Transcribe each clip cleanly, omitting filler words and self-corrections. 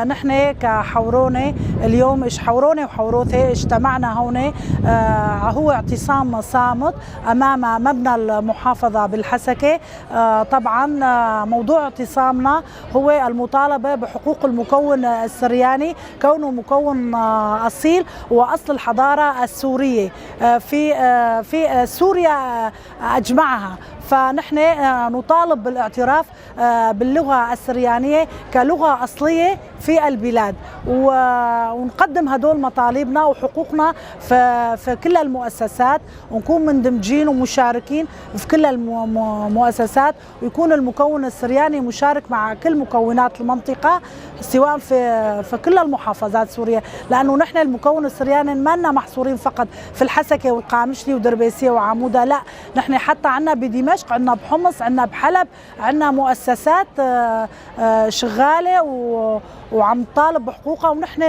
نحن كحورونة اليوم حورونة وحوروثة اجتمعنا هون، هو اعتصام صامت أمام مبنى المحافظة بالحسكة. طبعا موضوع اعتصامنا هو المطالبة بحقوق المكون السرياني كونه مكون أصيل وأصل الحضارة السورية في سوريا أجمعها. فنحن نطالب بالاعتراف باللغة السريانية كلغة أصلية في البلاد، ونقدم هدول مطالبنا وحقوقنا في كل المؤسسات، ونكون مندمجين ومشاركين في كل المؤسسات، ويكون المكون السرياني مشارك مع كل مكونات المنطقة سواء في كل المحافظات سوريا، لأنه نحن المكون السرياني ما لنا محصورين فقط في الحسكة والقامشلي ودربيسية وعمودة، لا نحن حتى عنا بدمشق، عنا بحمص، عنا بحلب، عنا مؤسسات شغالة وعم تطالب بحقوقها، ونحن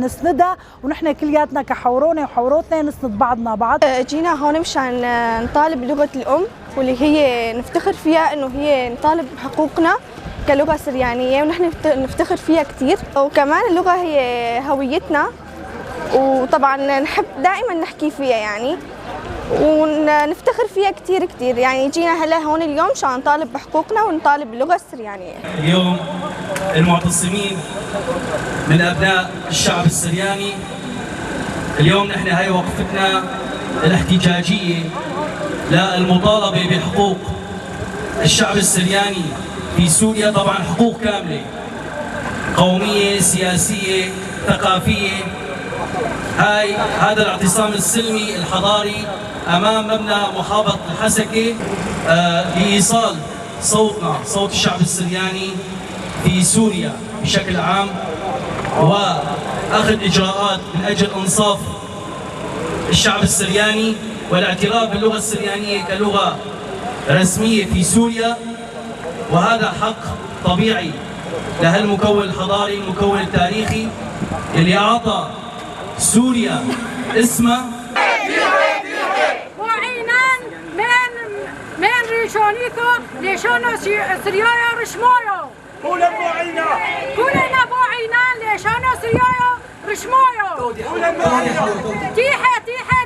نسندها، ونحن كلياتنا كحورونة وحوروتنا نسند بعضنا بعض. جينا هون مشان نطالب بلغة الأم واللي هي نفتخر فيها، إنه هي نطالب بحقوقنا كلغة سريانية، ونحن نفتخر فيها كثير، وكمان اللغة هي هويتنا، وطبعا نحب دائما نحكي فيها يعني، ونفتخر فيها كثير كثير. يعني جينا هلا هون اليوم مشان نطالب بحقوقنا ونطالب باللغة السريانية. اليوم المعتصمين من أبناء الشعب السرياني، اليوم نحن هاي وقفتنا الاحتجاجية للمطالبة بحقوق الشعب السرياني في سوريا، طبعا حقوق كاملة قومية سياسية ثقافية. هاي هذا الاعتصام السلمي الحضاري أمام مبنى محافظة الحسكة لإيصال صوتنا، صوت الشعب السرياني في سوريا بشكل عام، وأخذ إجراءات من أجل إنصاف الشعب السرياني والاعتراف باللغة السريانية كلغة رسمية في سوريا، وهذا حق طبيعي لهالمكون الحضاري، المكون التاريخي اللي أعطى سوريا اسمها. وعينان من ريشونيكو ليشونو سريايو رشمويو. كلنا بوعينا، كلنا بوعينان ليشونو سريايو رشمويو. تيحة تيحة.